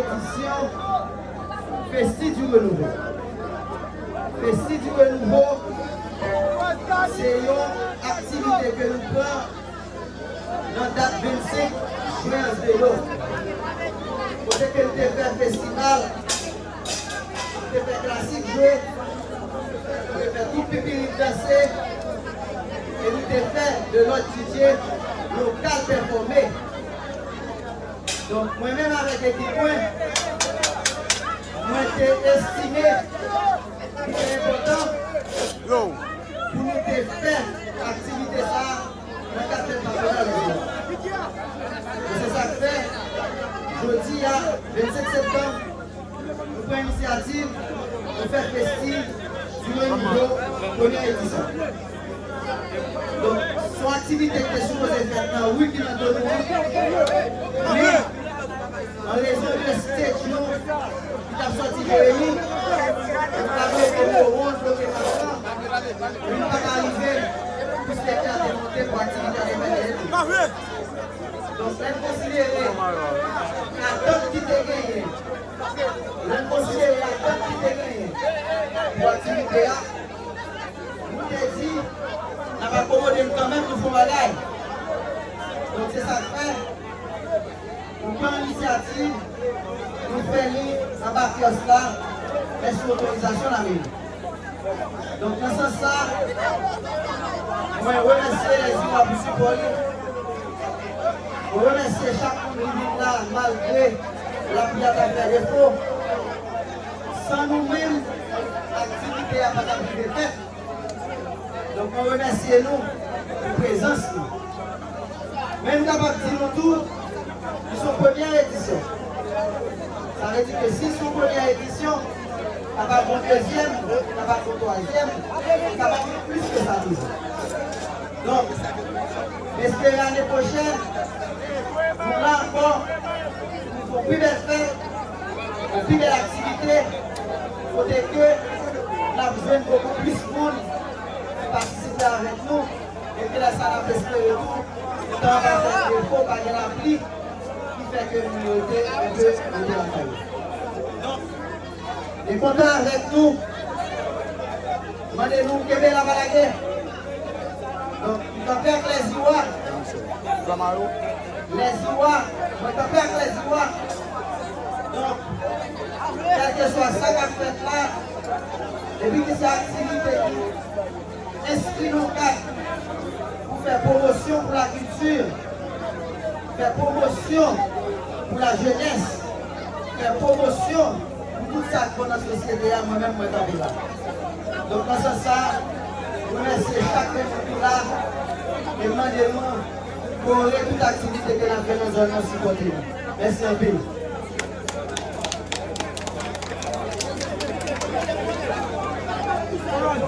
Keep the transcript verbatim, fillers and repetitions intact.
Edisyon Festi di Renouvo. Festi di Renouvo se yon aktivite ke nou pran nan dat vennsenk jen an de yo, kote ke nou te fè festival, nou te fè klasik jwe, nou te fè tout pipirit danse, e nou te fè de lòt D J lokal pèfòme. Donk, mwen menm avèk ekip mwen, mwen te estime li te enpòtan pou nou te fè aktivite sa a nan kad fèt patwonal jodi a. E se sa k fè, jodi a, vennsenk septanm, nou pran inisyativ pou fè Festi di Renouvo premyè edisyon. Donk, se yon aktivite ki te sipoze fèt nan ri ki nan do nou an. Men, an rezon de stage nou ki t ap sòti Jeremi, nou pa bloke Mowon, bloke Masan, e nou pa ka rive pou stage la te monte pou aktivite a te fèt. Donk, lè n konsidere atant ki te genyen, lè n konsidere atant ki te genyen pou aktivite a, nou te di, n ap akomode l kanmenm, nou fè yon bagay. Donk, se sa k fè, nou pran inisyativ, nou fè li anba kyòs la, men sou otorizasyon lameri. Donk, nan sans sa, mwen remèsye Lèziwa pou sipò li. Mwen remèsye chak moun ki vin la, malgre lapli a t ap fè defo. San nou menm, aktivite a pa t ap rive fèt. Donk, mwen remèsye nou pou prezans nou. Men nou kapab di nou tou, li se yon premyè edisyon. Sa vle di ke si se yon premyè edisyon, kapab yon dezyèm, kapab yon twazyèm, kapab yon plis ke sa toujou. Donk, m espere ane pwochèn, nou la ankò, pou pi bèl fèt, pou pi bèl aktivite, kote ke n ap jwenn bokou plis moun ki patisipe avèk nou, epi lè sa n ap espere tou, tan an pa fè defo, pa gen lapli, ki fè ke nou rete, nou te rete lakay yo. Donk, e kontan avèk nou, mande nou kenbe la pa lage. Donk, m kanpe ak Lèziwa. Lèziwa, mwen kanpe ak Lèziwa. Donk, kèlkeswa sa k ap fèt la, epi ki se aktivite ki enskri nan kad pou fè pwomosyon pou lakilti, fè pwomosyon pou lajenès, fè pwomosyon pou tout sa k bon nan sosyete a, mwen menm mwen kanpe la. Donk, nan sans sa, mwen remèsye chak moun ki la e mande nou kore tout aktivite ke n ap fè nan zòn nan, sipòte nou. Mèsi anpil.